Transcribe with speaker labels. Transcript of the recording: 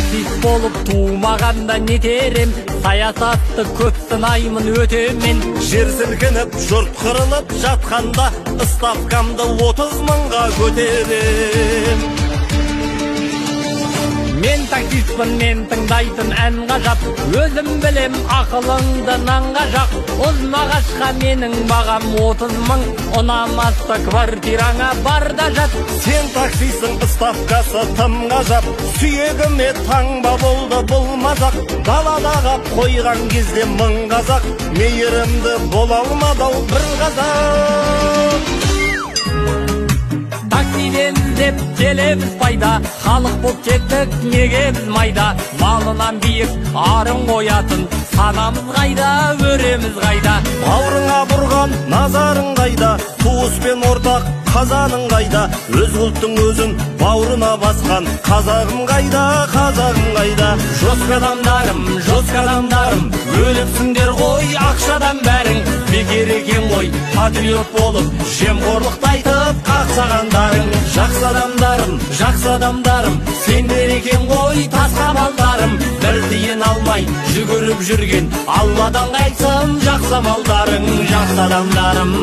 Speaker 1: Таксист болып тумағанда нетерем, саясатты көп сынаймын өтемен.
Speaker 2: Жер сілкініп, жұрт қырылып жатқанда, ставкамды 30 мыңға көтерем.
Speaker 1: Мен таксистпін, мен тыңдайтын ән ғажап, өзім білем ақылыңды нанға жақ. Ұзын ағашқа менің бағам 30 мың, ұнамаса квартираңа бар да жат.
Speaker 2: Сен таксисің, ставкасы тым ғажап, сүйегіме таңба болды бұл мазақ. Далада қап қойған кезде мың қазақ, мейірімді бола алмады ау бір қазақ.
Speaker 1: Таксиден іздеп келеміз пайда, халық боп кеттік неге біз майда. Малынан биік арын қоятын, санамыз қайда, өреміз қайда.
Speaker 2: Бауырыңа бұрған назарың қайда, туыспен ортақ қазаның қайда. Өз ұлттың өзін бауырына басқан, қазағым қайда, қазағым қайда.
Speaker 1: Жосқа адамдарым, жосқа адамдарым, өліпсіңдер ғой ақшадан бәрің. Бекер екен ғой патриот болып, жемқорлықты айтып қақсағандарың. Жақсы адамдарым, жақсы адамдарым, сендер екен ғой тас қамалдарым. Бір тиын алмай жүгіріп жүрген, Алладан қайтсын жақсы амалдарың, жақсы адамдарым.